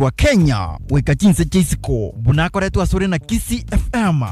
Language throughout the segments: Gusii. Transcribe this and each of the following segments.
Korwa Kenya goika chinse chia isiko, buna akoretwe asore na Kisii FM.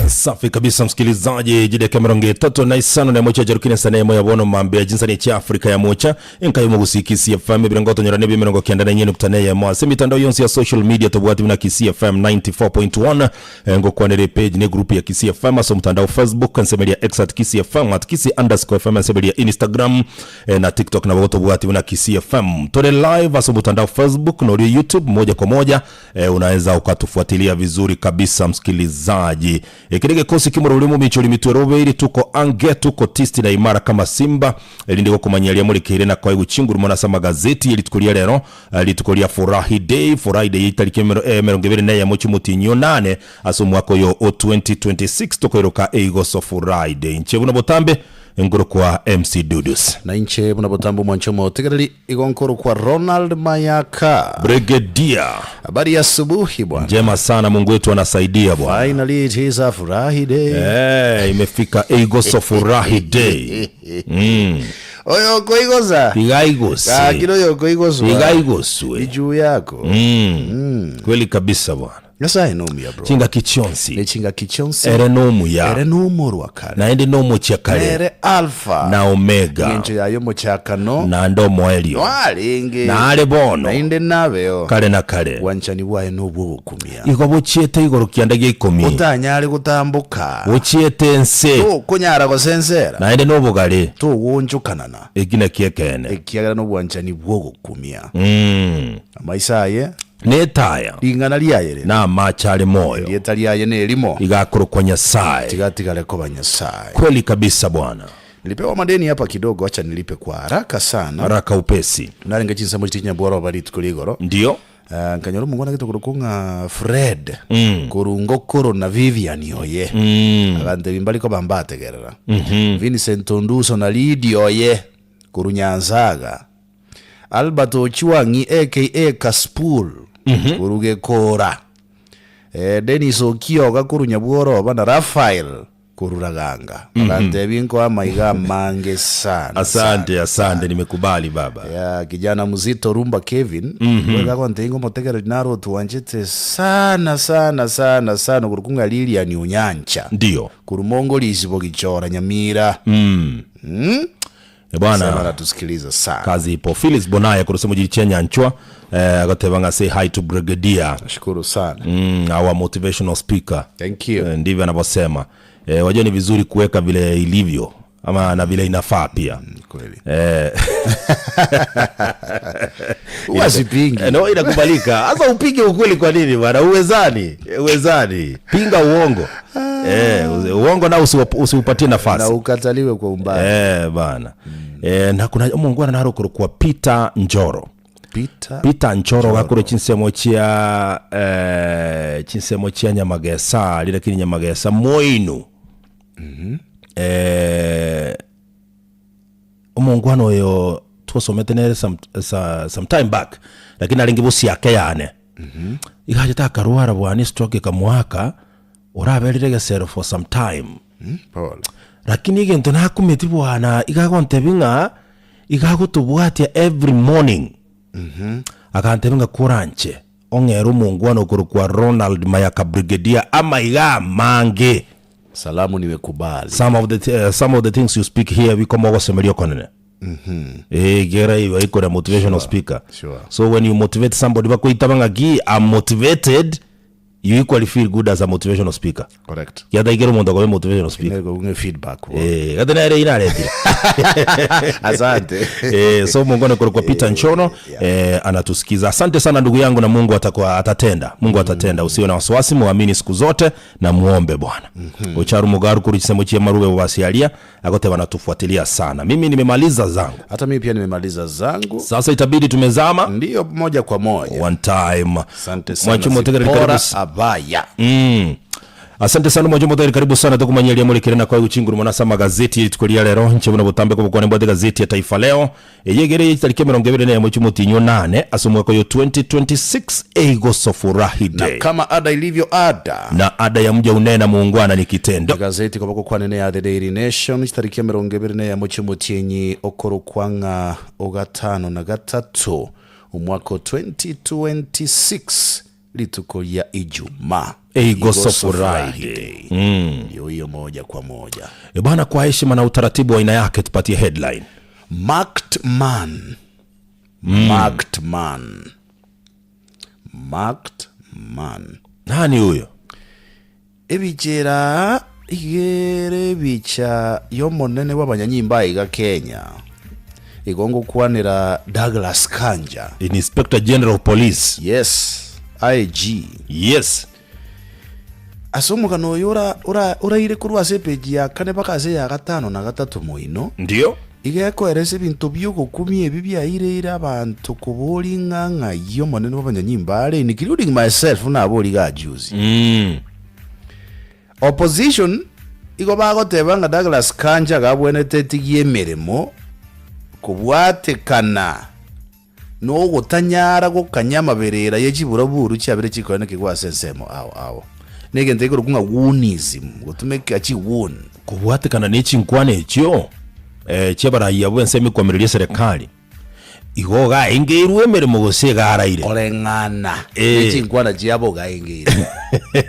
Safi kabisa msikilizaji, jideka mirongo itatu na isano na mocha jarukine sana emo ya bono mambe jinsa ni cha Afrika ya mocha enka yo mugusi Kisii FM birongo tonyora ne mirongo kenda na nye nukta neye mo ase mitandao yonsi ya social media tobwati buna Kisii FM 94.1 eh, ngokwanere page ne group ya Kisii FM ase mtandao Facebook nsemeria X at Kisii FM at Kisii underscore FM nsemeria Instagram eh, na TikTok nabo gotobwati buna Kisii FM tore live ase mtandao Facebook na uri YouTube moja kwa moja eh, unaweza ukatufuatilia vizuri kabisa msikilizaji. E, kile gikosi kimururi mu michori mitwe iri tuko ange tuko tisti na imara kama simba erinde gokumanya ria murikire na kwa guchinguru mona sa magazeti rituko ria rero eh, rituko ria furahi day furahi day itariki eh, mirongo ibere na eyemo chimutinyi nane ase omwaka oyo o 2026 tokoiroka eigoso furahi day nche buna botambe engoro kwa MC Dudus na inche buna botambe omwanche omotegereri igo nkoro kwa Ronald Mayaka. Brigadier. Habari ya asubuhi bwana. Njema sana, Mungu wetu anasaidia bwana. Finally it is a furahi day. Eh, imefika eigoso furahi day. Mm. Oyo okoigosa. Tigaigose. Gakira oyo okoigoswa. Tigaigoswe. Ni juu yako. Mm. Mm. Kweli kabisa bwana. Nyasaye nomuya bro. Chingaki chionsi. Ne chingaki chionsi. Ere nomuya. Ere nomorwa kare. Naende nomochia kare. Nere Alfa. Na Omega. Engencho yaye omochakano. Naende omoerio. Noarenge. Nare bono. Naende nabeo. Kare na kare. Bwanchani bwaye nobw'ogokumia. Igo bochiete igoro kianda gia ikomi. Otanyare gotamboka. Bochiete ense. Tokonyara gosensera. Naende nobogare. Togoonchokanana. Eki nakio ekeene. Ekiagera nobwanchani bw'ogokumia. Mm. Amaiso aye. Netaya. Ring'ana riaye rire. Namache are moyo. Erieta riaye nerimo. Iga akorokwa Nyasae. Tiga atigare koba Nyasae. Kweli kabisa bwana. Nilipewa madeni hapa kidogo, acha nilipe kwa haraka sana. Haraka upesi. Narenge chinsemo chiria chinyabworo oba rituko rigoro. Ndio. Uh, nkanyora omongwana gete okorokwa ng'a Fred mm. korwa Ngokoro na Vivian oye mm. agantebia mbari koba mbategerera mm -hmm. Vincent Onduso na Lydia oye korwa Nyansaga Albert Ochwang'i aka Kaspool korwa Gekora, Dennis Okioga korwa Nyabworoba na Raphael korwa Raganga. Bagantebia nkoe amaiga amange sana Asante, sana. asante, nimekubali baba. Yeah, kijana mzito Rumba Kevin mm agontebia ng'a omotegereri naro otwanchete sana sana sana sana okorokwa ng'a Lilian Onyancha Ndio. korwa Mongolisi Bogichora Nyamira. Mm. Mm? Eh, bwana Sema anatusikiliza sana. kazi ipo Phyllis Bonaya kuruse mujiri chia nyanchwa eh, agoteba ng'a say hi to brigadier Nashukuru sana. mm, our motivational speaker Thank you. eh, ndivyo anavyosema eh, wajua ni vizuri kuweka vile ilivyo ama na vile inafaa pia Mm, kweli. eh, Huwa sipingi. Eh, no, inakubalika. Sasa upige ukweli kwa nini bwana? Uwezani, uwezani. Pinga uongo. Eh, uongo nao usiupatie nafasi. Na ukataliwe kwa umbali. Eh, bana. Eh, na kuna omongwana naro korokwa Peter Njoro. Peter Peter Njoro gakore chinsemo chia eh, chinsemo chia Nyamagesa lakini Nyamagesa moinu. Eh, omongwana oyo twasomete nere some, sa, some time back lakini arenge bosiake yane iga achete akarwara bwana stroke ekamoaka oraberire egesero for some time Pole. lakini egento nakumeti bwana iga agontebia ng'a iga agotobwatia every morning akantebia ng'a koranche ong'ere omongwana okorokwa Ronald Mayaka Brigadier amaiga amange Salamu nimekubali. Some of the, uh, some of the things you speak here bikoma ogosemeria okonene Eh, gera igo ikore motivational speaker sure. so when you motivate somebody bakoitaba ng'aki I'm motivated. You equally feel good as a motivational speaker. Correct. Kiataikera omonto akobe motivational speaker. Nere kogung'e feedback bo. Eh, gati nere inaretire. Asante. Eh, so muungane kwa Peter Nchono eh, anatusikiza. Asante sana ndugu yangu na Mungu atakuwa atatenda. Mungu atatenda. Usiwe na wasiwasi, muamini siku zote na muombe Bwana. Ocharu Mugaru kuri chisemo chia marube wasialia agote wanatufuatilia sana. Mimi nimemaliza zangu. Hata mimi pia nimemaliza zangu. Sasa itabidi tumezama Ndiyo moja kwa moja. one time. Asante sana. Mwachumo Tegere, Zipora karibu s- Abaya. Asante sana mwacho moteri karibu sana tukumanyeria muri kirena kwa guchinguru mwana magazeti tukuria lero nche buno butambe ko bukwane mbwate gazeti ya Taifa Leo eyegere tariki 21 chumutinyo 8 ase omwaka oyo 2026 eigoso furahi Na day kama ada ilivyo ada. na ada ya mja unena muungwana ni kitendo gazeti kwaboko kwanene ya The Daily Nation chitariki ya 24 ch'omotienyi okorokwang'a ogatano na gatatu omwaka o 2026 rituko ria Ijumaa Eigoso Igoso Friday. Ndio hiyo moja kwa moja. E bwana, kwa heshima na utaratibu wa aina yake tupatie headline. Marked man. Marked man. Marked man. Nani huyo? Ebichera igere ebicha y'omonene bw'abanyanyimba iga Kenya igo ngokwanera Douglas Kanja. Inspector General of Police. Yes, IG. Yes. Ase omogano oyo ora- ora- oraire korwa ase epeji ya kane mpaka ase ya gatano na gatato moino. Ndio. Iga ekoeresa ebinto bi'ogokumia ebi biaireire abanto koboria ng'a ng'ai Omonene bw'abanyanyimba are, including myself buna abori iga juzi. Opposition igo bagoteba ng'a Douglas Kanja gabwenerete etigie emeremo kobwatekana nogotanyara gokanya amaberera ye chiburaburu chiabere chikoenekigwa ase ensemo ao ao. Negento gekorokwa ng'a goonism, gotumeka chigoon. Kobwatekana ne chinkwana echio eh, chi'abarai abwo b'ensemo ekwamireria eserekari, igo gaengeirwe emeremo gose iga araire. Koreng'ana Eh. ne chinkwana chiabo gaengeirwe.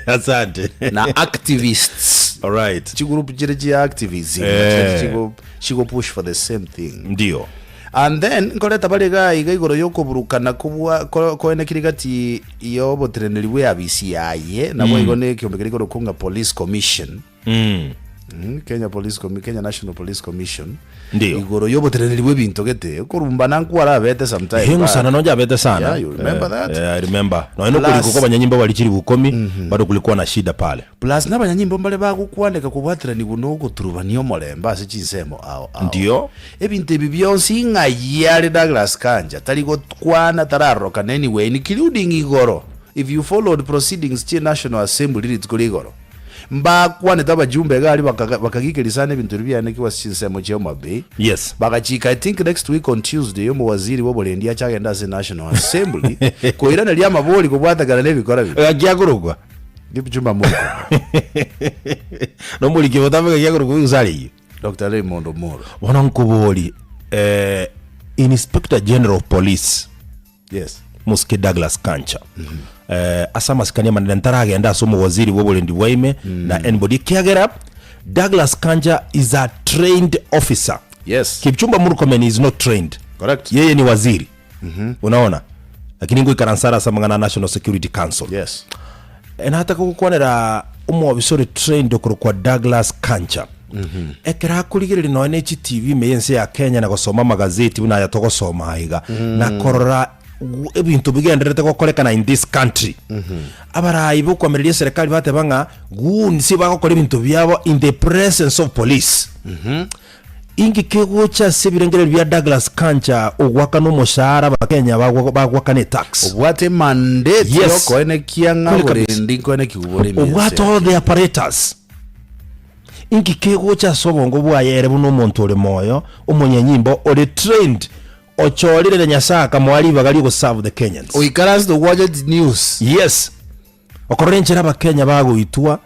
Asante. Na activists. Alright. Chigroup chire chia activism, Eh. chigo chigo push for the same thing. Ndio. And then nkoreta bare iga iga igoro y'okoburukana kobwa ko- koenekire gati y'oboteneneri bw'eabisi yaye, naboigo na ekiombe keria korokwa ng'a Police Commission, Mm, Kenya Police Commi- Kenya National Police Commission, Ndiyo. igoro y'oboteneneri bw'ebinto gete, okorumbana nkwarabete sometime Hengu back. sana nonja abete sana. Yeah, you remember that? Eh, I remember. Noe Plus- nokorikwa kwa abanyanyimbo barichiri bukomi, bado kulikuwa na shida pale. Plus nabanyanyimbo mbare bagokwaneka kobwateranigwa nogoturubania omorembe ase chinsemo ao ao. Ndio. Ebinto ebi bionsi ng'ai are Douglas Kanja tari gokwana tararorokana anyway including igoro if you followed proceedings chie National Assembly rituko ria igoro mbakwanete abajumbe iga aria bakaga bakagiikeria sana ebinto ebi bianekigwe ase chinsemo chia Homa Bay Yes. bagachika I think next week on Tuesday omowaziri bw'oborendi ache agende ase National Assembly koiraneria amabori kobwatekana na ebikora biria. Gakiakorokwa. Kipchumba Murkomen. Nomoriki botambe gakiakorokwa gose areyio. Doctor Raymond Omolo. Bono nkobori eh, Inspector General of Police Yes. Mosike Douglas Kancha eh, ase amasikani amanene ntaragenda ase omowaziri bw'oborendi bwaime na anybody ekiagera Douglas Kanja is a trained officer. Yes. Kipchumba Murkomen is not trained. Correct. Yeye ni waziri. Unaona? Lakini ngoikaransa are ase amang'ana a National Security Council. Yes. Nataka gokwanera omwobisa ore trained okorokwa Douglas Kancha. Ekero akorigereria nonya ne chitivi ime y'ense ya Kenya na gosoma amagazeti buna aya togosoma aiga na korora gu- ebinto bigendererete gokorekana in this country. Abarai bokoamereria eserekari bateba ng'a goons bagokora ebinto biabo in the presence of police. Inki kegocha ase ebirengererio bia Douglas Kancha ogoakana omoshahara abakenya bagwakana etax? Obwate emandate Yes. yokoenekia ng'a Kweli kabisa. oborendi nkoenekiwa bore ime Obwate ense. all the apparatus. Inki kegocha ase obongo bwaye ere buna omonto ore moyo, omonyanyimbo, ore trained, ochorire na Nyasae akamoa ribaga riogoserve the Kenyans. Oikaransete ogwacha news. Yes. Okorora enchera abakenya bagoitwa,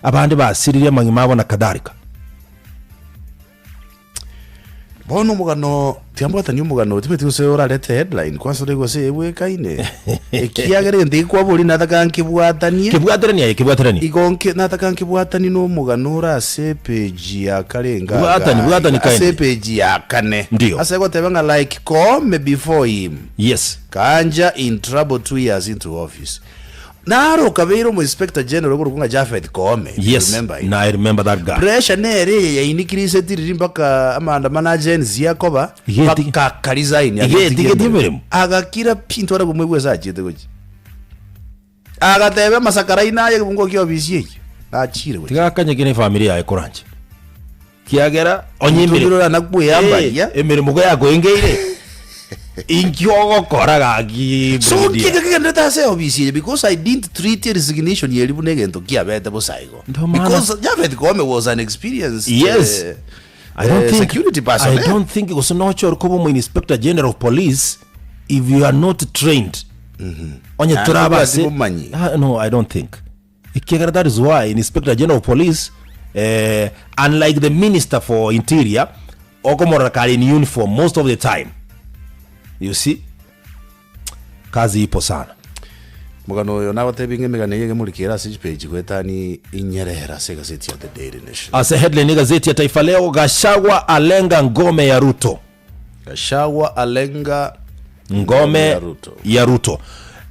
abande basiririe amagima abo na kadhalika. Bono omogano tiambwatani omogano timanyeti gose orarete headline kwanza ore gose ebwekaine ekiagera egento eke kwabori nataka nkebwatanie Kebwateranie aye kebwateranie. igo nke nataka nkebwatanie na omogano ore ase epage ya kare enga Bwatani, bwatani ase kaende. epage ya kane Ndio. ase egoteba ng'a like Koome before him Yes. Kanja in trouble 2 years into office. Naro okabeire omo inspector general okorokwa ng'a Japhet Koome, if you Yes, remember him. na I remember that guy. Pressure nere eye yainikire inse tiriri mpaka amaandamano a Gen Z akoba, Igeti- mpaka akaresign Igetigetie agetigia emeremo. emeremo. Agakira pi ntware komoigwa ase achiete gochia. Agateba amasakara aino aye ekebungo kia ofisi eyio, nachire gochia. Tiga akanyeke ne efamiri yaye koranche. Kiagera onye Omonto emere- oyio orana kweyambaria. Eh, emeremo ko yakoengeire inki ogokora gaki So Brigadier? nki kegenderete ase ofisi eye because I didn't treat a resignation eri buna egento kiabete bosa igo. Ndo maana- Because Japhet Koome was an experienced Yes. eh, I don't eh, think, security person. I eh. don't think gose noche koba omo inspector general of police if you are not trained onye Naende toraba obwati ase bomanyi. Ah, no i don't think ekiagera that is why inspector general of police eh, unlike the minister for interior okomorora kare in uniform most of the time you see kazi ipo sana Omogano oyo nagotebi ng'a emegano eye egemorikere ase chipeji goetani inyerere ase egaseti ya The Daily Nation. Ase headline y'egazeti ya Taifa Leo, Gachagua alenga ngome ya Ruto. Gachagua alenga Ngome ya Ruto. ya Ruto.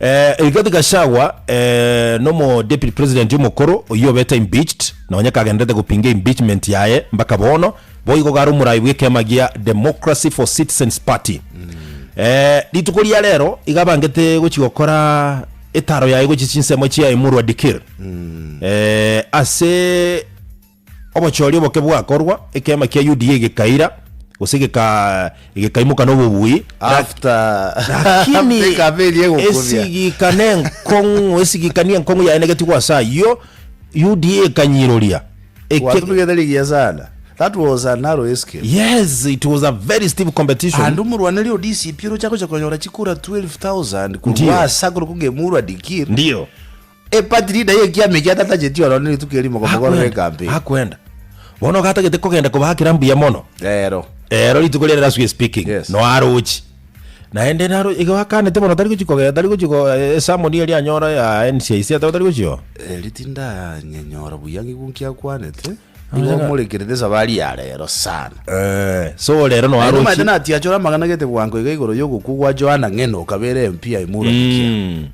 Eh, Rigathi Gachagua eh, nomo deputy president omokoro oyio obete impeached nonya kagenderete gopinga impeachment yaye mpaka bono boigo gare omorai bw'ekeama gia Democracy for Citizens Party. Eh, rituko ria rero iga abangete gochi gokora etaro yaye gochi chinsemo chia Emurua Dikirr. Eh, ase obochori oboke bwakorwa ekeama kia UDA gekaira gose geka gekaimoka na obobui After lakini after ekabe eria egokobia. esigika ne enkong'u esigikani enkong'u yaenegetigwe ase ayio UDA ekanyiroria Eke- Gwatumigete rigiya sana. That was a narrow escape. Yes, it was a very stiff competition. Ande omorwaneri o DCP oroche agocha konyora chikura 12,000 Ndiyo. korwa ase akorokwa ng'a Emurwa Dikir. Ndiyo. Eparty leader y'ekiama ekia tatacheti ororo rituko erimo komokorera ecampaign. Akwenda. Bono gatagete kogenda kobakera mbuya mono. Rero. Ero rituko riare as we speaking. Yes. No arochi. Naende naro igo akanete bono tari gochi kogenda tari gochi go esamoni eria anyora ya NCIC ateba tari gochioa. Eri tindanyenyora buya ng'igwe nki akwanete. Igo omorekerete esabari ya rero sana. Eh, so rero no Naende arochi. omanyete natiachora amang'ana gete bwango iga igoro y'ogokwa gwa Joana Ng'eno okabera MP ya Emurua Bukia. Mm.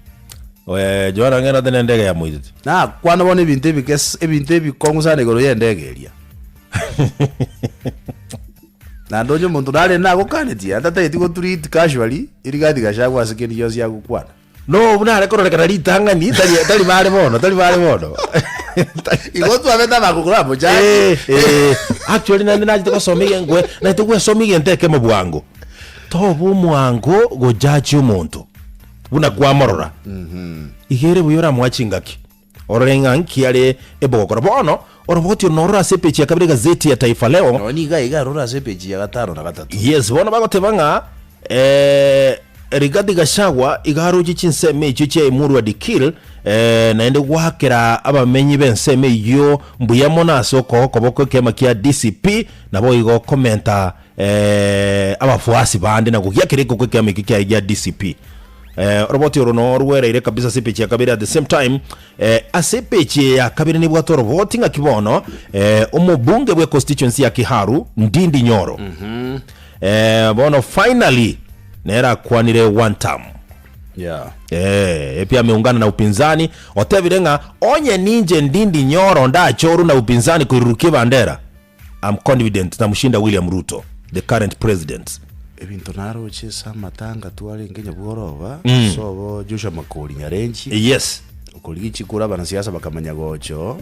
Eh, Joana Ng'eno ate nendege yamoitete. Nakwana bono ebinto ebike ebinto ebikong'u sana igoro y'endege eria. Naende onye omonto nare nagokanetie, atatageti gotreat casually, Rigathi Gachagua ase kende gionsi agokwana. No buna are kororekana ritang'ani tari tari bare bono tari bare bono. Igo twabete abagokora mochaki. Eh, eh, actually naende nachete gosoma egengwe naete gwesomia egento ekemo bwango. Toba omwango gojaji omonto buna kwamorora. Iga ere buya oramoa chingaki. Orore ng'a nki are ebogokora. Bono oroboti oro nororo ase epeji ya kabere egazeti ya Taifa Leo. Nonya nigo aiga aroro ase epeji ya gatano na gatato. Yes, bono bagoteba ng'a eh, Rigathi Gachagua iga aroche chinsemo echio chia Emurua Dikirr eh, naende goakera abamenyi b'ensemo eyio mbuya mono ase okoa okoboko ekiama kia DCP naboigo komenta eh, abafuasi bande na gogiakera ekoko ekiama ekio kiaye gia DCP. Eh, oroboti oro norwereire kabisa ase epeji ya kabere at the same time eh, ase epeji eye ya kabere nebwate oroboti ng'aki bono eh, omobunge bwe constituency ya Kiharu Ndindi Nyoro eh, bono finally nere akwanire one term Yeah. Eh, epi ameungana na upinzani otebire ng'a onye ninche Ndindi Nyoro ndachoru na upinzani koirurukia ebandera I'm confident namshinda William Ruto the current president. Ebinto naroche ase amatanga twarenge nyabworoba sobo Joshua Makori Nyarenchi Yes. okorigia chikura abanasiasa bakamanya gocho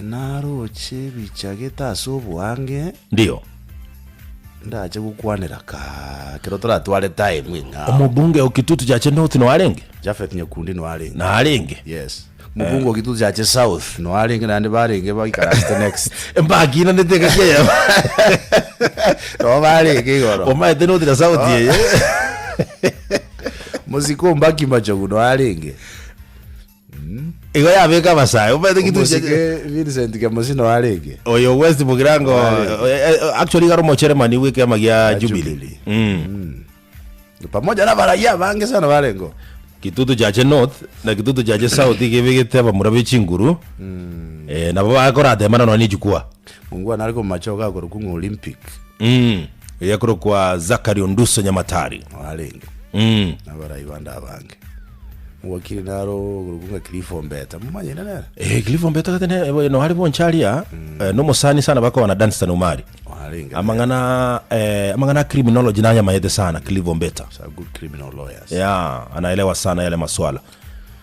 naroche ebicha gete ase oboange Ndio. ndache gokwanera kaa ekero toratware time eng'ao Omobunge o Kitutu Chache North no arenge? Japhet Nyakundi no arenge Narenge. yes Mobunge o Kitutu Chache South no arenge naende barenge baikaransete next Mbakinanete engaki eyemo. No barenge igoro Omaete North na South eye. Mosike Ombaki Machogu no arenge Igo yabeka abasae. Omaete Kitutu Chache. Omosike Vincent Kemosi no arenge Oyo West Mugirango Arenge. eh, eh, actually garo mocheremani bw'ekiama gia Jubilee. Jubilee. Pamoja na abaraiyo abange sana barengeo. Kitutu Chache North na Kitutu Chache South iga ebegete abamura be chinguru eh, nabo bakoratemana nonya ne ejukwa Mongwana are komomacha ogo akorokwa ng'a Olympic mm. Eyakorokwa Zachary Onduso Nyamatari noarenge mm. na abarai bande abange. Omowakili naro okorokwa ng'a Cliff Ombeta, momanyene nere? Eh, Cliff Ombeta gete ne eh, no ari boncharia eh, nomosani sana bakoba na Danstan Omari. Arenge nere. Amang'ana eh, amang'ana a criminology nayamayete sana Cliff Ombeta. He's a good criminal lawyers. Yeah, anaelewa sana yale maswala.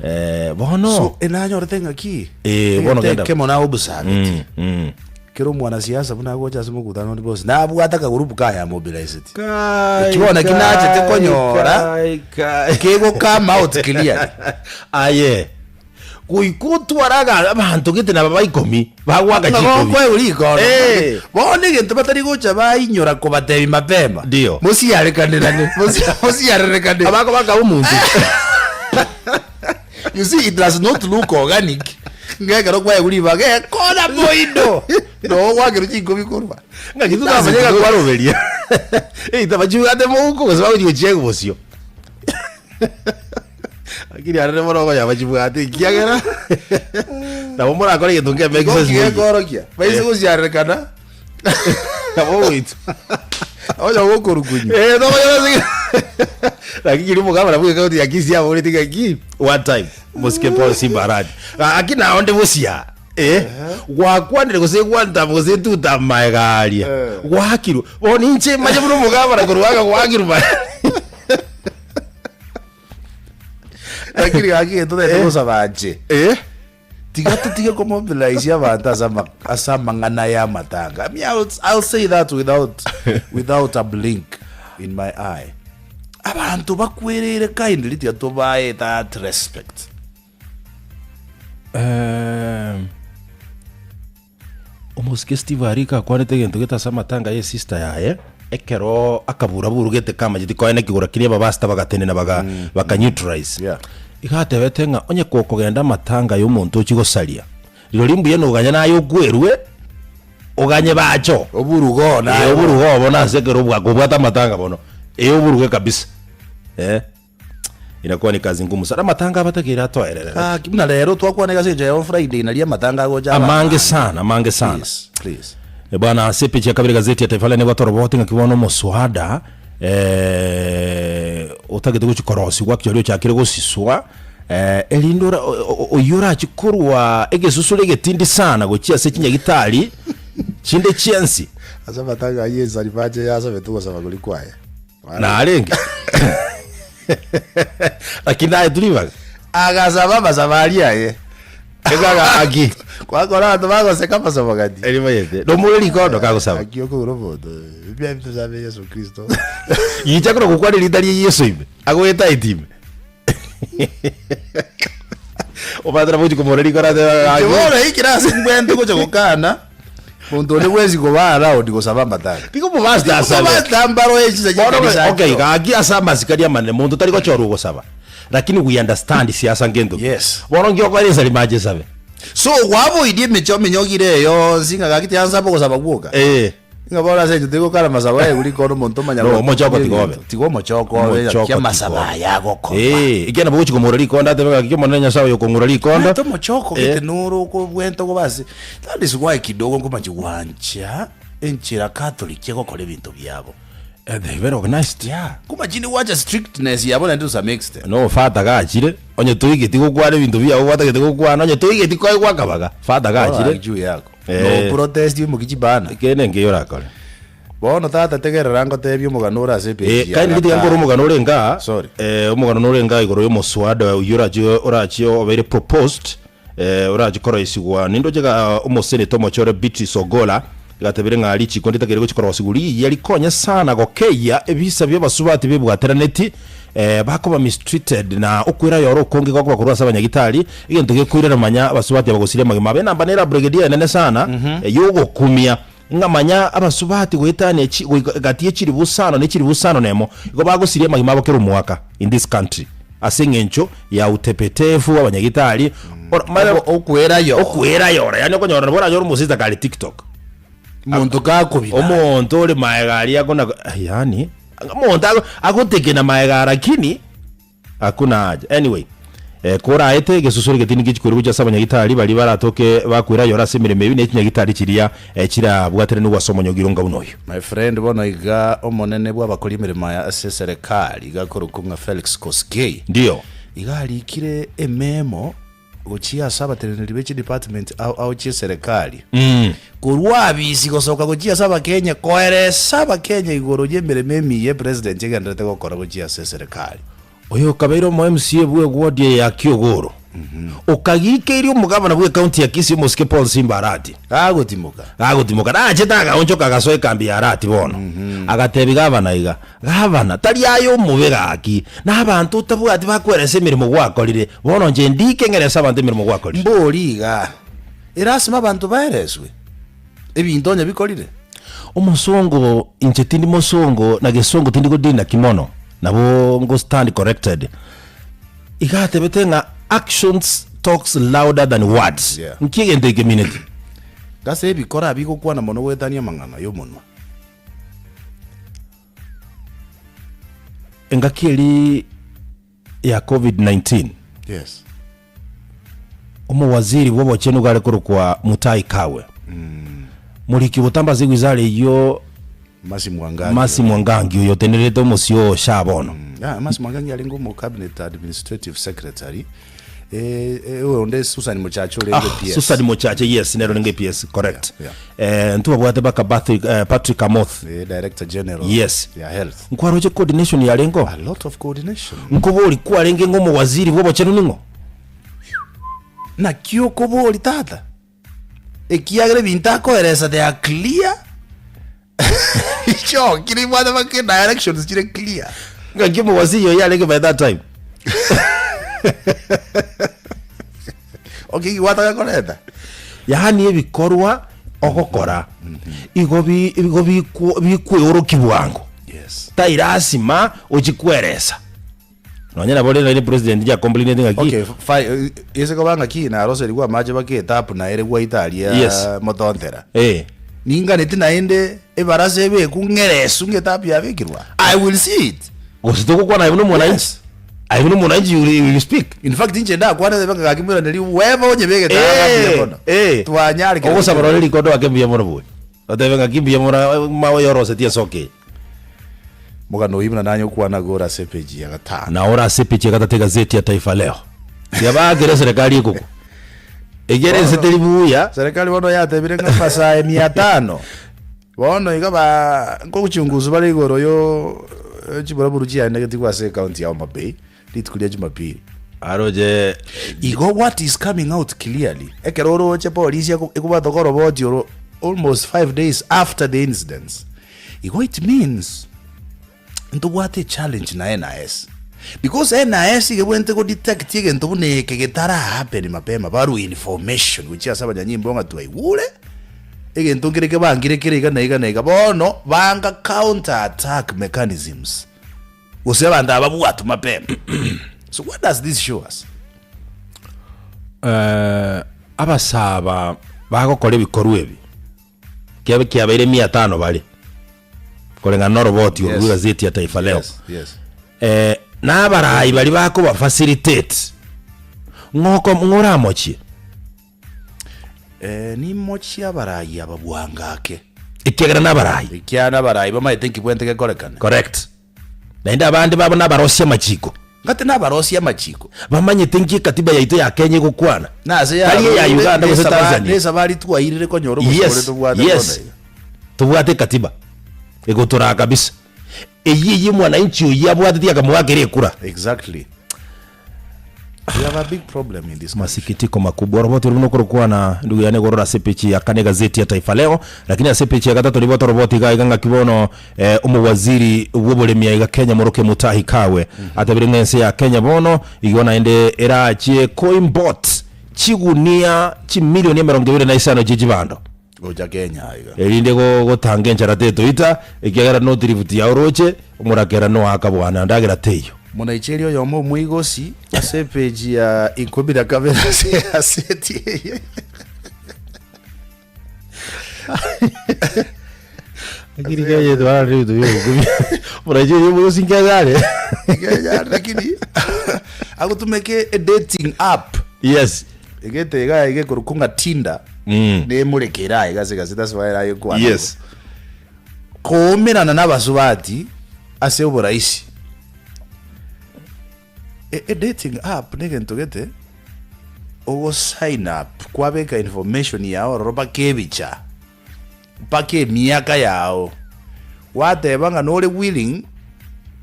Eh, bono So enanyorete ng'aki Eh, bono genda. ekemo na observeti mm, mm. kero omwanasiasa buna agocha ase mokutano onde bwonsi nabwate akagurupu kaye amobiliseti Kai, Eki bono eki nachete kai, konyora, kai, kai. kego come out clearly. Aye goika otware aga- abanto gete naba baikomi bagwaka Ng'a chikobi bokoegwa rikondo. Eh. Bono egento batari gocha bainyora kobatebi mapema. Ndio. Mosiarekanirane. Mosi- Mosiarerekane. Abako bakaba omonto You see, it does not look organic. Ng'a ekero kwaegwa ribaga ekona moino. Noo gwakerwa chinkobi korwa. Ng'aki totamanye ng'a kwaroberia either bachibwate mouko gose bagochi gochiega bosio. Lakini arere mono okonya bachibwate ekiagera nabo morakore egento nge make sense Ngoki moiyo. gekorokia. Baise gosiarerekana. Nabo ogoitwa. Onya gokorukunywa. Eh, tokonya ase Lakini kiri omogabana bwe ekaunti ya Kisii aboreti ng'aki one time mosike Paul Simba Arati. Gaki nao nde bosia. Eh, gwakwanire gose gwantam gose tutam maega aria. Eh. Gwakirwe. Bono inche manye buna omogabana korwa aka gwakirwe maega. Lakini gaki egento totagete gosaba inche. Eh? Tiga totige komobilize abanto ase ama- ase amang'ana ya amatanga. I mean, I'll, I'll say that without, without a blink in my eye. Abanto bakwereire kindly tiga tobae that respect. Ehm, omosike Steve Arika akwanete egento gete ase amatanga ye sister yaye ekero akaburaburu gete kamacheti koene kigoro kiria abapastor bagatenena baga baka neutralize Yeah. iga atebete ng'a onye kokogenda amatanga ya omonto ochia gosaria rirorio mbuya noganye naye okwerwe oganye bacho Oburugo naye Eh, oburugo obo nase ekero obwa kobwate amatanga bono eh oburuge kabisa eh. Inakuwa ni kazi ngumu sana amatanga abatakeire atoerere Gaki buna rero twakwana egasi enchera ya Friday naria amatanga agocha aba amange sana amange sana Please, please. Eh, bwana ase epicha ya kabere gazeti ya Taifa Leo nigo toroboti ng'aki bono omoswada eh, otagete gochi korosigwa actually ochakire gosiswa eh, erinde ora- o- o- oyio orachi korwa egesusuro egetindi sana gochia ase chinyagitari chinde chiensi Ase amatanga ayio ensari bache yasabete ogosaba koria kwaye. Narenge. Lakini naye turibaga. Agasaba amasabo aria aye. Ekaga aki. Kwakora abanto bagoseka amasabo gati. Eri mayete. Nomore rikondo kagosaba. Aki okogora omonto. Ebia bitusabe Yesu Kristo. Gicha koro gokwana erita ria Yesu ime. Agoeta etime. Obatera bochi komora rikoro ate. Inche bono ikire ase mbwente gocha gokana. Monto onde bwensi koba allowed gosaba amatanga. Tiga omopastor asabe. Omopastor mbaro echisa Bono chi'ekanisa okay, achio. gaki ase amasikani amanene monto tari gochorwa gosaba lakini we understand siasa ngento ki. Yes. Bono nki okora ensari mache esabe. So gwaboirie emecho eminyogire eye yonsi ng'a gaki tiansa ogosaba gwoka. Eh. Ng'a bono ase eng'encho tigokara amasabo aye buri kono omonto omanya No, omochoko tiga obe. Tiga omochoko obe Omochoko gaki amasabo tiga obe. aya agokorwa. Eh, ekiagera nabo ogochi komorora rikonda atebe gaki Omonene Nyasae oyo okong'ura rikonda. Omanyete omochoko Eh. gete noro okobwenta okoba ase that is why kidogo nkomachi gwancha enchera Catholic egokora ebinto biabo. Eh, they very organized. Yeah, nkomachi inde gwancha strictness yabo naende to some extent. No father gachire, onye toigeti gokwana ebinto biago gwatagete gokwana, onye toigeti koegwa akabaga, father gachire. Juu yako. Eh. No protest oimoki chibana. Ekende nkeiyo orakore. Bono tata tegerera ngotebie omogano ore ase Eh, epage ya kaini tiga nkore gatano. omogano ore nga Sorry. eh, omogano nore nga igoro y'omoswada oyio orache orache obeire proposed eh, orache koroisigwa nindoche ga omoseneta omochore Beatrice Ogolla gatebire ng'a richiko nditakeire gochi korosigwa rigiya rikonye sana gokeyia ebisa bia abasubati bebwateraneti eh, bakoba mistreated na okwera yoro okonge gokoba korwa ase abanyagitari egento gekoirera manya abasubati abagosiria amagima abo enamba nera brigadier enene sana eh, yogokumia Ng'a manya abasubati goetania chi goika gati ye chilifu isano ne chilifu isano nemo igo bagosiria amagima abo kera omwaka in this country ase eng'encho ya utepetevu abanyagitari ora mara Obo- okwerayo. okwerayo yaani okonyora nabo oranyore omosista kare tiktok Omonto gakobina. omonto ore maega aria akona yaani omonto ago agotekena maega lakini Hakuna haja. Anyway, eh, koraete egesusuro egetindi ngechikwere gochia ase abanyagitari baria baratoke bakwera ayore ase emeremo eyio ne chinyagitari chiria eh, chirabwateranigwe ase omonyogiro onga buna oyo. My friend bono iga omonene bw'abakori emeremo aya ase eserekari iga akorokwa ng'a Felix Kosgei Ndio. Iga arikire ememo gochia ase abateneneri be chidepartment ao ao chi'eserekari, korwa abisi gosoka gochia ase Abakenya koeresa Abakenya igoro y'emeremo emiya epresident egendererete gokora gochia ase eserekari. Oyo okabeire omo MCA bwe ward eye ya Kiogoro, okagikeirie omogavana bwe county ya Kisii omosike Paul Simba Arati. Gagotimoka. Gagotimoka nachete agaonchoka agasoa ekambi ya Arati bono. Agatebi gavana iga, Gavana, tari aye omobe gaki, na abanto otabwati bakweresa emeremo gwakorire, bono inche ndike ng'erese abanto emeremo gwakorire. Mbori iga, erasima abanto baereswe ebinto onye bikorire. Omosongo, inche tindi mosongo, na gesongo tindi godina ki mono, nabo ngo stand corrected. Iga atebete ng'a actions talks louder than words. Yeah. Nki egento eke emineti? Gose ebikora bigokwana mono goetania amang'ana y'omonwa. Engaki eria ya Covid-19, Yes. omowaziri bw'obochenu iga are korokwa Mutahi Kagwe, moriki botambe ase ewizara eyio Mercy Mwangangi. Mercy Mwangangi oyo otenerete omosio o SHA bono. Yeah, Mercy Mwangangi arenge omo cabinet administrative secretary Eh, eh, oyo onde Susan Mochache orenge Ah, PS. Susan Mochache yes nere orenge PS correct. Yeah, Eh, ntwabwate baka Patrick, eh, Patrick Amoth Eh, Director General Yes. ya Health. nkwaroche coordination yarengo A lot of coordination. nkobori kwarenge ng'o omowaziri bw'obochenu ning'o Naki okobori tata? Ekiagera ebinto akoeresa they are clear. Chokire ibwate bake directions chire clear. Ng'aki omowaziri oyo yarenge by that time Okay, igwataka koreta. Yaani ebikorwa ogokora igo bi igo bikwo bikweorokia bwango. Yes. Tai lasima ochie kweresa. Nonye nabo rende president ya complainete ng'aki. Okay, fine. Ese koba ng'aki naroserigwe amache bake etapu naere gwaita aria Yes. motontera. Eh. Ninganeti naende ebarasa ebekwe ng'eresu ng'etapu yabekirwa. I will see it. Gose togokwana aye buna omwananchi. Yes. Aye buna omwananchi you will, you will speak. In fact inche ndakwanete baka gaki moiranerie whoever onyebegete aa Eh, mbuya mono. eh. Twanyare Ogosaba rore rikondo ake mbuya mono bori. Otebe ng'aki mbuya mono mawe yorosetie ensoke eye. Mogano oyio buna nanye okwana gore ase epeji ya gatano. Na ore ase epeji ya gatato egazeti ya Taifa Leo. Tiabakire eserekari ekogwa. Ekiagera ense teri buya. Serikali bono yatebire ng'a abasae mia tano bono iga ba nkochungusu bare igoro yo chiburaburu chiaenegetigwe ase ecounty ya Homa Bay rituko ria Jumapili. Aroche Igo what is coming out clearly ekero oroche polisi ekobwata okoroboti oro almost 5 days after the incidents igo it means ntobwate echallenge na NIS because NIS iga ebwenerete go detect egento buna eke getara happen mapema barue information gochia ase abanyanyimbo ng'a twaigure egento nkere kebangire kere iga na iga na iga bono banga counter attack mechanisms gose abanto aba babwatwe mapema so what does this show us? Eh, abasaba bagokora ebikorwa ebi kiabe kiabeire mia tano bare koreng'ana na oroboti oru Yes. rwa egazeti ya Taifa Leo Yes, yes. eh, na abarai baria bakoba facilitate ng'oko ng'oramochie Eh, nimochie abarai aba bwango ake ekiagera na abarai ekiagera abarai bamaete nki bwente gekorekane correct Naende abande babo nabarosie amachiko. Ngati nabarosie amachiko. Bamanyete nki ekatiba yaito ya Kenya egokwana, Na ase tari eya yarure Uganda gose nesaba- Tanzania. nesabari twairire konyora obochore Yes, tobwate bono yes. iga. Tobwate ekatiba egotoraa kabisa. Eyio eyio mwananchi oyio abwateti akamoakera ekura. Exactly. We have a big problem in this country. Masikitiko makubwa oroboti orwo buna okorokwana ndugu yane igoro ase epeji ya kane egazeti ya Taifa Leo lakini ase epeji ya gatato nigo toroboti iga iga ng'aki bono eh, omowaziri bw'oboremi aiga Kenya Moroke Mutahi Kagwe atebire ng'a ense ya Kenya bono igo naende erachie koimport chigunia chimilioni emerongo ebere na isano chie chibando Gocha Kenya aiga. Erinde gotanga enchara tetoita, ekiagera notiributi yao oroche, omorakera noaka bwana, ndagera teiyo. Monaicheria oyomo omoigosi ase epeji ya ikomi na kabere ase egaseti eye. Lakini Kenya twararire ebinto bia obokumia. Omonaicheria omoigosi nkenya are. Kenya are, lakini agotumeka e dating app. Yes. Egete iga iga ekorokwa ng'a Tinder. Mm. Nemoreke aye gase gase that's why aye kwana. Yes. Koumerana na abasubati ase oboraisi. E dating app negento gete ogo sign up kwabeka information yao ororo mpaka ebicha mpaka emiaka yao gwateba ng'a nore willing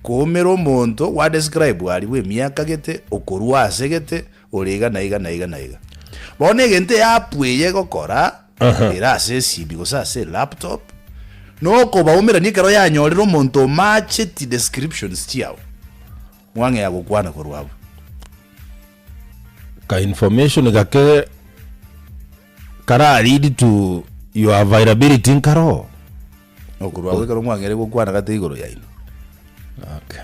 koumera omonto gwa describe aria bwa emiaka gete okorwa ase gete ore iga na iga na iga na iga. Bono egento eapp eye egokora ere ase esimi gose ase elaptop nokobaumerania ekero yanyorire omonto omacheti descriptions chiao. Mwang'ea gokwana korwa abwo. Ka information gake kara lead to your availability nkaroo. Okorwa abwo ekero mwang'eire gokwana gate igoro yaino. Okay.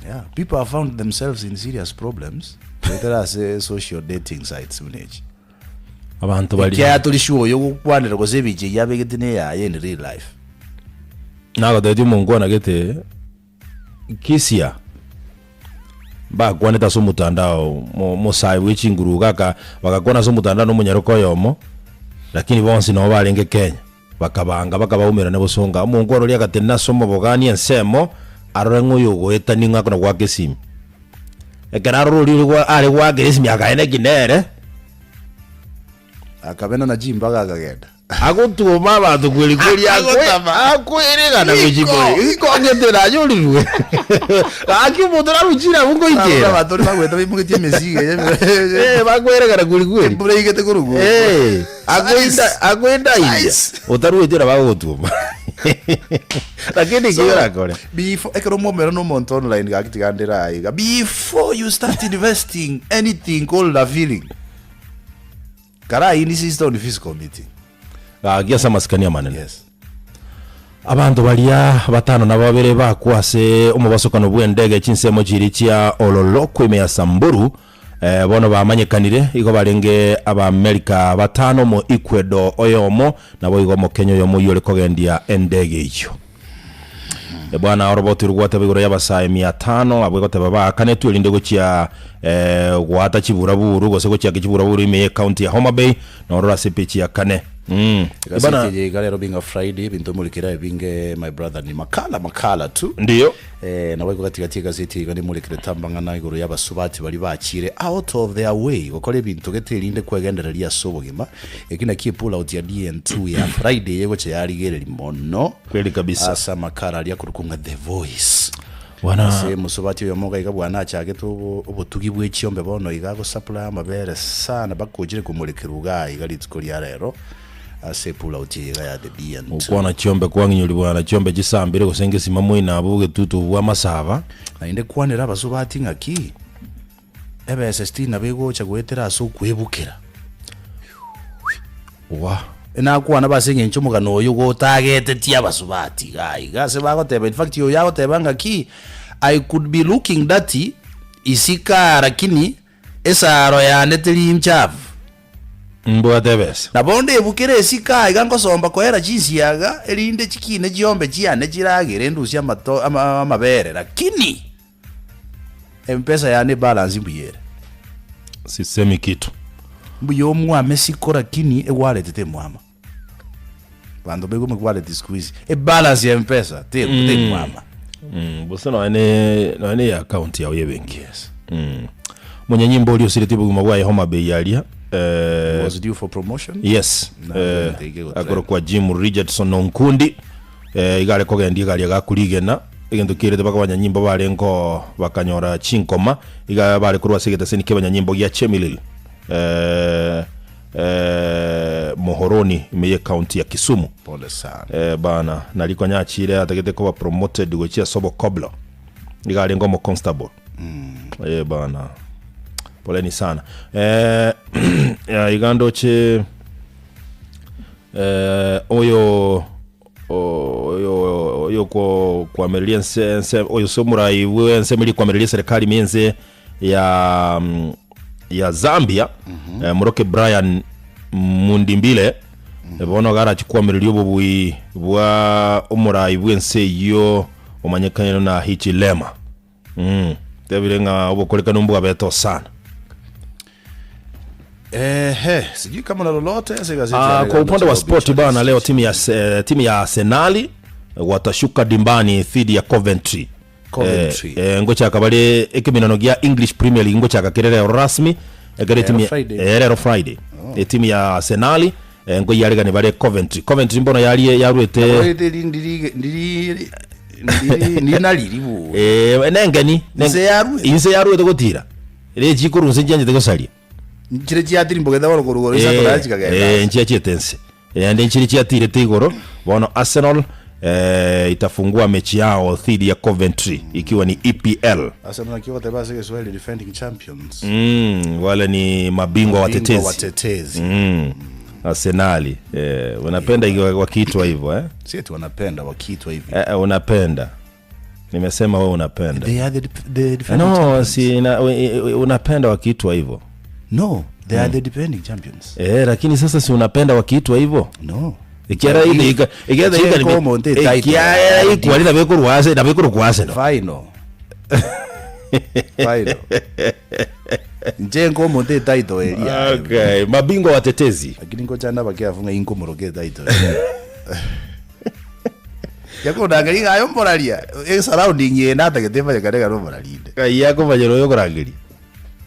Yeah, people have found themselves in serious problems goetera ase social dating sites buna echi. Abanto baria. Ekiagera tori sure oyo ogokwanera gose ebicha eyio abegete neyaye in real life. Nagotebetie omonkwana gete. Kisia mbakwanete ase omotandao omosae bwe chinguru iga aka bagakwana ase omotandao na omonyaroka oyomo, lakini bonsi nabo barenge Kenya, bakabanga bakabaumerana bosonga. Omonkwana oria agatenena ase omobogani ensemo arore ng'a oyo ogoetania ng'a akona goaka esimi. Ekero arora oria ore are goakera esimi akaenda ki nere. Akabena na chimbaga akagenda. Agotwoma abanto kweri kweri Agotama. akweregana Iko, gochia iko. ikongete nanyorirwe. Gaki omonto naruchire abwo ngoikera. Abanto baria bagwete baimogetie emesigo eye. Eh, bakweregana kweri kweri. Embura eigete korwa igoro. Eh, akoinda akoinda india Nice. otarueti ora bagogotwoma. Lakini So, ki orakore? before ekero mwomera na omonto online gaki tiga ndere aye iga before you start investing anything called a feeling Kara insist on physical meeting. Gaki ase amasikani amanene. Yes. Abanto baria batano na babere bakwa ase omobasokano bw'endege chinsemo chiria chia Ololokwe ime ya Samburu, eh, bono bamanyekanire igo barenge Abaamerika batano, omo Ecuador oyomo, naboigo Omokenya oyomo oyio ore kogendia endege eyio. Bwana oroboti rogwateba igoro y'abasae mia tano abwo egoteba baakanetwe erinde gochia goata chiburaburu gose gochiaka chiburaburu ime y'ecounty ya Homa Bay nororo ase epeji ya kane. Mm. Egazeti Bana eye iga rero being a Friday ebinto morekere ebinge my brother ni makala makala tu. Ndiyo. Eh, nabo igo gatigati egazeti iga nimurekere tambang'ana igoro y'abasubati baria bachire out of their way gokora ebinto gete erinde kwegendereria ase obogima. Eki nakio epull out ya DN2 ya Friday egocha yarigereria mono. Kweli kabisa. Ase amakara aria akorokwa ng'a The Voice. Bwana Ase mosubati oyomo iga iga bwana achagete obo obotugi bwe chiombe bono iga agosupply amabere sana mpaka ochire komorekerwa igaa iga rituko ria rero ase epull out eye iga ya The DN2. Gokwana chiombe kwang'inyori bwana chiombe chisambire gose ngesima moino abwo bogetutu bwa amasaba. Naende kwanera abasubati ng'aki, ebesa sitini nabo egocha goetera ase okwebukera. Wah. Nakwana ase eng'encho omogano oyo gotagetetie abasubati iga iga ase bagoteba in fact oyo agoteba ng'aki I could be looking dirty isika lakini esaro yane teri nchafu. Mbwate ebesa. Nabo ndebukere isiko iga ngosomba koera chinsiaga erinde chikine chiombe chiane chiragere ndusie amato amabere lakini Mpesa yane ebalance mbuya ere. Sisemi kitu. Mbuya omwame siko lakini ewallet temwama. Banto baigwe wallet siku hizi. Ebalance ya mpesa te temwama. Mm, gose nonya ne nonya ne account yao y'ebenki. Yes. Mm. Omonyanyimbo oria osiretie obogima bwaye Homa Bay aria eh, Was due for promotion. yes Na, eh, ndege gotrend. akorokwa Jim Richardson Onkundi Eh, iga are kogendia egari agakurigena, egento kiairete mpaka abanyanyimbo barenge oo bakanyora chinkoma, iga bare korwa ase egeteseni ki'abanyanyimbo gia Chemilil, eh, eh, Muhoroni, ime y'ecounty ya Kisumu. Pole sana. Eh, bana, nari konya achire atagete koba promoted gochia ase obokoblo, iga arenge omoconstable. Eh, bana, poleni sana. Eh, ya, iga ndoche eh, oyo oyo oyokoamereria ense ense oyo ase omorai bw'ensemo eria ekoamereria eserekari ime y'ense ya ya Zambia eh, moroke Brian Mundimbile bono iga arachie koamereria obobui bwa omorai bw'ense eyio omanyekaine na Hichilema mm, tebire ng'a obokorekanu mbwabete osana. Ehe, sijui kama na lolote ase gazeti ya Ah, leo kwa upande wa Nairobi spoti bana, Journalist. leo timu ya, eh, timu ya Arsenali watashuka dimbani dhidi ya Coventry. Coventry. Eh, eh, ngochaka bare ekeminano gia English Premier League ngochaka kere rero rasmi ekere Rero etimu ya- Friday. eh, rero Friday etimu ya Arsenal eh, nkoyiaregani bare Coventry Coventry mbono yarie yarwete Naborete ri- ndiri ndiri ndiri ndinariri bu. eh, nengeni neng- Inse yarwete. inse yarwete gotira rechikuru nse nchianchete gosaria Nchire chiatirimbogete bono korwa igoro isato naye chikagenda Eh, nchiachete nse Naende nchiria chiatirete igoro. Bono Arsenal eh, itafungua mechi yao dhidi ya Coventry ikiwa ni EPL. Arsenal naki ogoteba ase egeswahili defending champions. Mm, wale ni mabingwa Bingwa watetezi. watetezi. Mm, Arsenali eh, unapenda ikiwa- wakiitwa hivyo eh? Si eti wanapenda wakiitwa hivi. Eh, eh, unapenda nimesema wewe unapenda They are the, the defending no champions. si na, we- we- unapenda wakiitwa hivyo No, they are the defending champions. eh, lakini sasa si unapenda wakiitwa hivyo No. Ikiara ile ika ikiara ika Cheko Monte title. ikiara ikwari na bekurwa ase na bekurwa ase no. Final. Final. Nje nkomonte etitle eria. Okay, mabingwa watetezi. Lakini ngocha nabakeafu ng'a inkomoroka etitle. Yakondangeria iga aye omoraria esurrounding eye natagete emanyekane ng'a nomorarinde. Ngai akomanyera oyo okorangeria.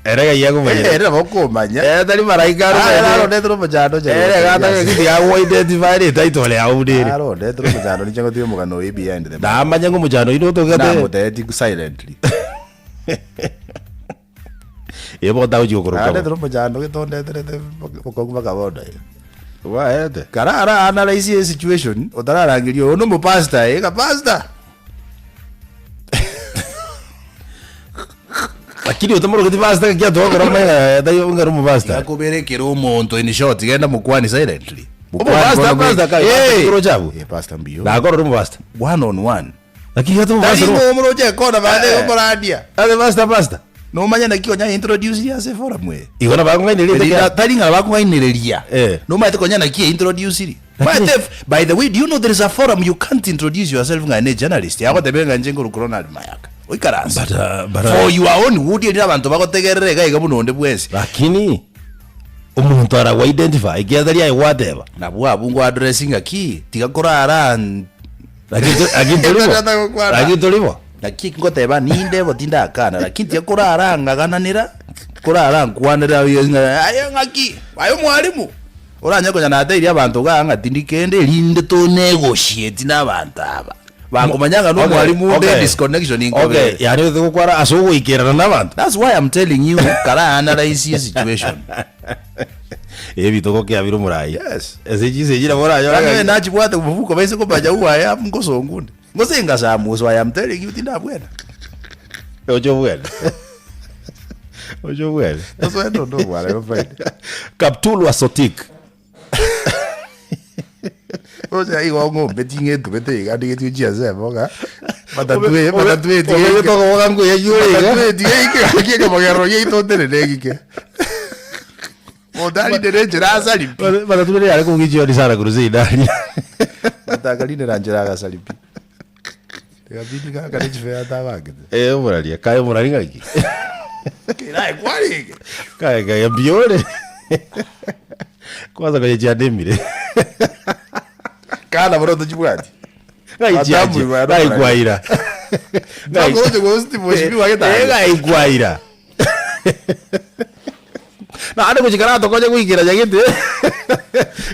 Ere ngai akomanyera. Ere nabo okomanya. Eh, tari maraika Aye narondetire omochando oche Ere gataka giti agwo identify ri title yao buna ere. Arondetire omochando ninche ngotiga omogano oyo behind the mic. Ndamanya ng'a omochando oino otogete. Namotebeti silently. Eye bono tagochia gokoroka bo. Narondetire omochando gete ondeterete bokongu mpaka bono iga. Obaete. Kara ara analyse e situation otararangeria oyo nomopastor eh, pastor. Lakini otamorogeti pastor gaki atogokora omanyete taiyo ng'a nomopastor. Gakoberekera omonto in short genda mokwani silently. Omopastor, pastor kai, Eh. koroche abwo. Eh, pastor mbuya. Nakorora omopastor. One on one. Lakini gati Tari omopastor. ng'o omoroche ekona bande Eh. omorandia. Ase pastor pastor. Nomanye naki onya introduce ase forum eye. Igo nabo akong'ainereria Eri ekero. tari ng'a bakong'ainereria. Eh. Nomanyete konya naki eintroduciri. Lakini- Maete by the way do you know there is a forum you can't introduce yourself ng'a ne journalist. Agotebia ng'a inche nkorokwa Ronald Mayaka. Oikaranse. But, uh, but, uh, For your own good erinde abanto bagotegerere iga iga buna onde bwensi. Lakini omonto aragwa identify ekiagera tari aye gwateba. Nabwo abwo ngo address ng'aki tiga korara Lakini to- lakini tori bo. Tata gokwana. Lakini tori bo. Naki ngoteba ninde bo tindakana lakini tiga korara ng'agananera korara nkwanera oyo ng'a aye ng'aki aye omwalimu oranye konya nateirie abanto igaa ng'a tindi kende erinde to negotiate na abanto aba bakomanya ng'a na omwalimu onde disconnection Okay, nkobere yaani otete gokwara ase ogoikerana na abanto. That's why I'm telling you kara analyze ye situation. Ebitogo kiabire omorai. Yes. Ase chinsa echi nabo oranyore Nani ng'a- nachibwate omofuko baise komanya who I am ngosongunde. Gose ngasamuswa I am telling you tindabwena. Oche obwene. Oche obwene. Tosoe ndo bwana yo friend. Kaptulwa Sotik. Oche igo ng'ombe ting'etubete iga ndigetie chiasemo ng'a matatue matatue Obegete okoboka nkuya yure iga. matatue tige ike ekemogerero giaito nterere egike. Otarindere enchera asari pi. Matatue yare kobugia chioni sana Crusade aria. Otakarindera nchera agasari pi. Egabidi gaka ne chifea atabangete. Eh omoraria, kaye omorari ng'aki? Kerae kwarenge. Kaye kaye mbuya ore. Kwanza konya chiandemire. Kana bono tochibwati. Ng'ai Atamu chiache, iwe ng'ai arora. kwaira. Ng'ai- Tokoroche gose mheshimiwa Eh, getanda. ng'ai kwaira. Naende gochika natokonye goikera nyagete.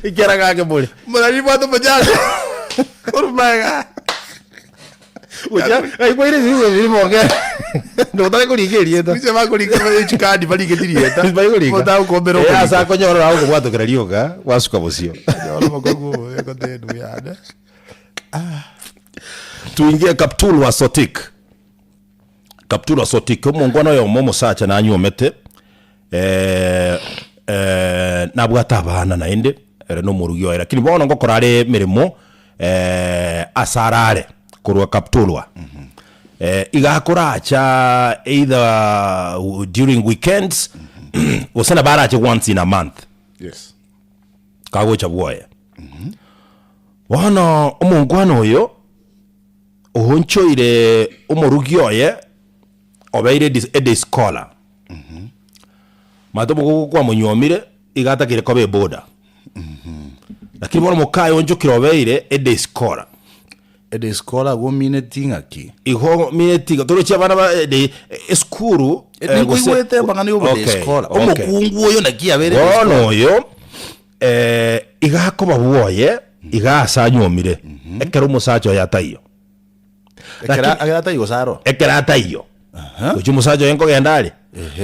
Ekera gake more. Morari bwate omochando. Orumaega. Gochia ng'ai kwaire ebirimo ebirimo onge. Notare korika erieta. Inche bakorika chikadi barigeti rieta. Baikorika. Otagokombera Eh, ase okorika. akonyorora agokobwatokera rioka, gwasuka bosio. Nyora omokungu oyo egotenu yane. Tuingie Kaptulwa Sotik. Kaptulwa Sotik, omongwana oyomo omosacha nanyuomete eh, eh, nabwate abana naende ere nomorugi oye lakini bono ngokora are emeremo eh, ase arare korwa Kaptulwa eh, iga akoracha either during weekends gose nabo arache once in a month Yes. kagocha bwoye. Bono omongwana oyo oonchoire omorugi oye obeire edis- ediscola. Mato omogogo kwamonyuomire iga atakeire koba eboda. Lakini bono mokaye oonchokire obeire ediscola. Edescholar agwo omineti ng'aki? Igo omineti iga torochi abana ba ede esukuru eh, gose- Ninkoigwete amang'ana ya Okay, obodescholar. okay. Omokungu oyo naki abeire Bono edescholar? oyo eh, iga akoba bwoye iga ase anyuomire ekero omosacha oye ataiyo. Ekero Lakini- ekero ataiyo gose aro? Ekero ataiyo gochia omosacha oye nkogenda are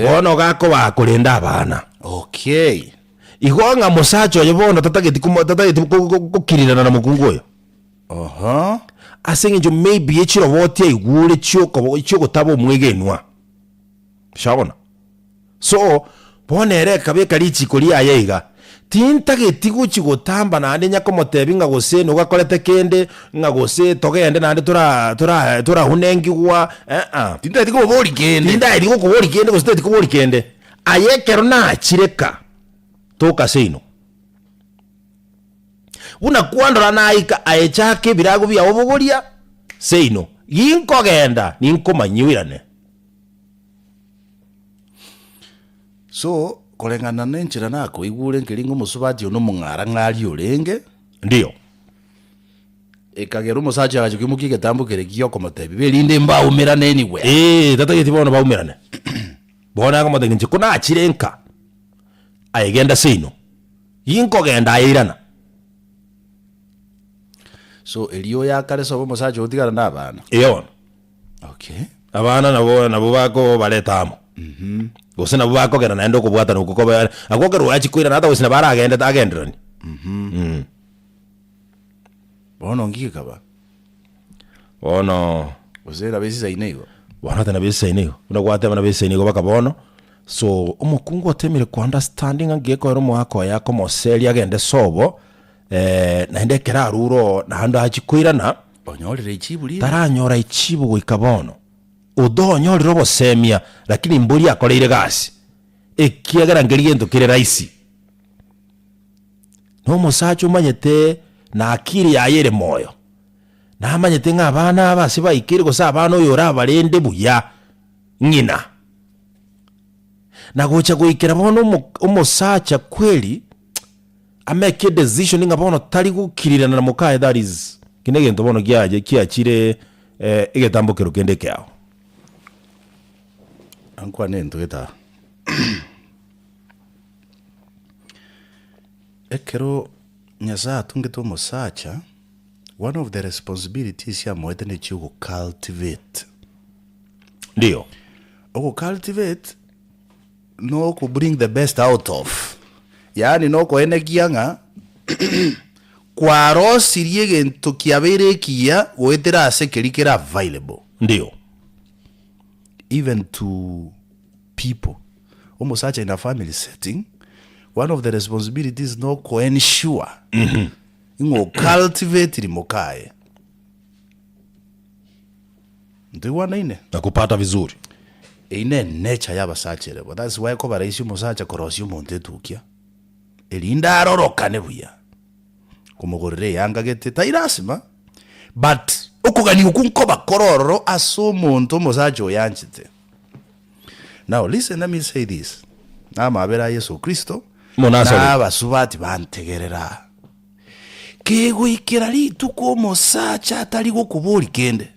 bono iga akoba akorenda abana. Okay. Igo ng'a mosacha oye bono tatageti komo tatageti ko- ko- kokirirana na mokungu oyo. Oho. Ase eng'encho maybe ye chiroboti aigure chiokobo chiogotaba omwegenwa. Shaona. So, bono ere akabeka richiko riaye iga, Tintageti gochi gotamba naende nyakomotebia ng'a gose nogakorete kende, ng'a gose togende naende tora tora torahunengigwa, eh-ah. Tintageti koboria kende. Tintageti gokoboria kende gose tintageti koboria kende. Aye ekero nachire ka, toka seino. Buna kwandora naika, aye chaka ebirago biao bogoria seino, ginkogenda ninkomanyie oirane. So, koreng'ana nenchera nakoigure nkeri ng'a omosubati one omong'arang'ari orenge, Ndio. ekagera omosacha agacha koimokia egetambo keria giokomotebia erinde mbaumerane anywhere. Ee, tatageti bono baumerane. Bono akomotebia inche ko nachire nka, aye genda seino, ginkogenda aye irana. So erio oyakare sobo omosacha otigara na abana. Ee bono. Okay. Abana nabo nabo bakobareta amo, gose nabo bakogenda naende okobwatana okwo kobe abwo ekero oachia koirana ata gose nabo aragendete agendereranie. Bono nki gekaba? Bono Gose nabo esisaine igo? bono ata nabo esisaine igo, buna gwateba nabo esisaine igo baka bono, so omokungu otemire ko understand ng'a nki gekoera omogaka oye akomoseria agende sobo, naende ekero arure oo naende achia koirana. Onyorire echibu rinde? Taranyora echibu goika bono. Odo onyorire obosemia, lakini mbori akoreire gasi, ekiagera nkeri gento kere rahisi. Na omosacha omanyete na akili yaye ere moyo, namanyete ng'a abana aba ase baikeire gose abana oyo orabarende buya, ng'ina. Na gocha goikera bono omo omosacha kweri. Ameke edecision ng'a bono tari gokirirana na mokaye that is ki negento bono kiaye kiachire egetambo kero kende ekeao. Ankwane egento gete aa. Ekero Nyasaye atungete omosacha, one of the responsibilities amoete ne chia ogo cultivate. Ndiyo. Ogo cultivate. Nogo bring the best out of, yaani nokoenekia ng'a kwarosirie egento kiabeire ekiya goetera ase keria kere available. Ndio. Even to people, omosacha in a family setting, one of the responsibilities noko ensure ng'a o cultivate mokaye. Ntoigwanaine? Nakupata vizuri. Eyio ne nature y'abasacha ere bo. That's why ekoba rahisi omosacha korosia omonto etukia, erinde arorokane buya, komogorera eyanga gete tai lasima, but okogania okwo nkoba kore ororo ase omonto omosacha oyo anchete. Now listen let me say this, na amabera a Yeso Kristo, Monasareti. na abasubati bantegerera. Kegoikera rituko omosacha atari gokoboria kende,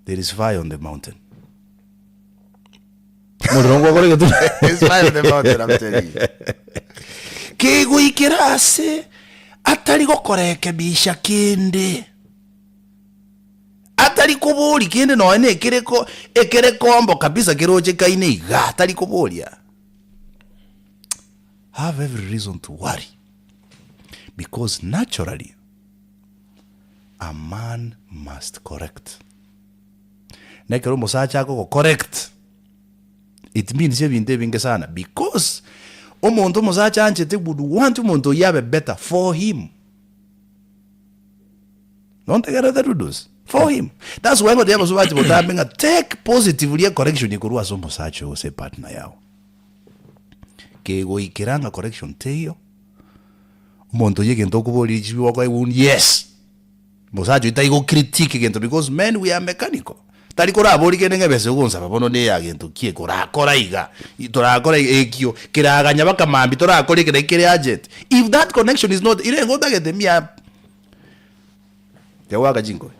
there is fire on the mountain. Omorero ngwakore egetunu. There is fire on the mountain, I'm telling you. Kegoikera ase atari gokorekebisha kende, atari koboria kende nonya na ekereko ekerekombo kabisa kerochekaine iga, atari koboria. Have every reason to worry because naturally a man must correct. Na ekero omosacha akogo correct it means ebinto ebinge sana because omonto omosacha anchete would want omonto oyio abe better for him. Nontegererete Dudos? For him. That's why ngotebia abasubati botambe ng'a take positively ecorrection ekorwa ase omosacha oo gose epartner yao. Kegoikera ng'a correction teiyo, omonto oyio egento okoboria richibi okoegwa yes, mosacha oyio tari go critique egento because men we are mechanical, tari koraborie kende ng'a ebesa ogonsaba bono na eya gento ki eke orakora iga, torakora iga ekio, keraganya baka mambia torakore eke naki kere urgent. If that connection is not, ere nigo otagete mia. Tiagoaka chinkobi.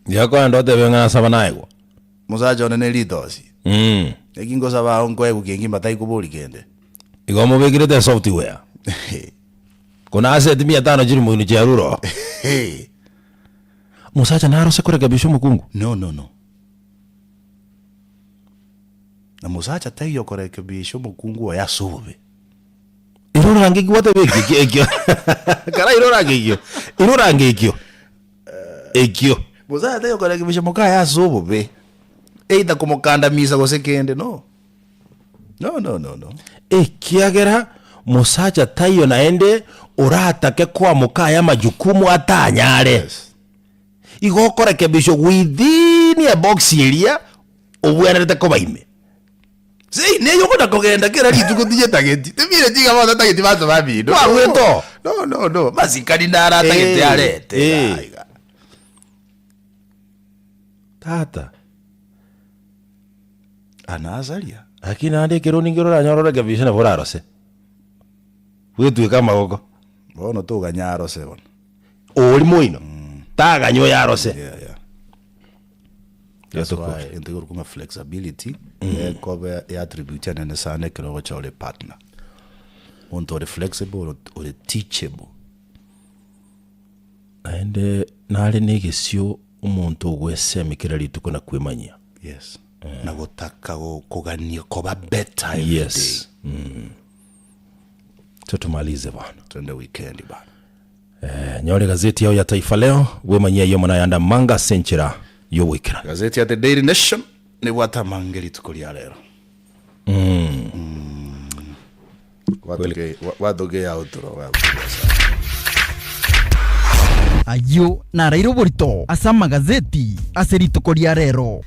Yakoenda otebe ng'a nasaba naegwa. Mosacha one ne ritosi. Mm. Eki ngosaba ao nkoegwe kengima mataikobori kende. Igo omobekerete esoftware. Kona ase eti mia tano chiri moino chiarure oo. Mosacha narose korekebisha omokungu? No no no. Na mosacha taiyo okorekebisha omokungu oye ase obobe. Ere orange ekio gwateba ekio ekio ekio. Kara ere orange ekio. Ere orange ekio. Ekio. Mosacha taiyo okorekebisha mokaye ase obobe. Either komokandamisa gose kende no. No no no no. Ekiagera mosacha taiyo naende oratake koa mokaye amajukumu atanyare. Yes. Igo okorekebishwa within ebox eria obwenerete koba ime. See, neye okona kogenda kera rituko tinyetageti. Tibire chiga bono tageti banto bamino. Kwarwete oo. No no no. Masikani naro atagete Eh, arete eh. iga iga. Tata. Anasaria. Lakini naende ekero ninki oranyore orekebishe nabo orarose. Bwetweke amagoko. Bono toganya arose bono. Ori moino, taganya oyo arose. Yeah, yeah. That's why egento gekorokwa ng'a flexibility ekoba eattribute enene sana ekero ogochora epartner. Omonto ore flexible, ore ore teachable. Naende nare na egesio omonto ogwesemi kera rituko na kwemanyia. Yes. Na gotaka go- kogania koba better every day. Yes. Mm. Tutumalize bwana. Twende weekend bana. Eh, nyore gazeti yao ya Taifa Leo bwemanyia eyemo nayande amanga ase enchera y'ogoikerana. Gazeti ya The Daily Nation nebwate amange rituko ria rero. Gwatoke ya oturo Ayio naraire oborito ase amagazeti ase rituko ria rero.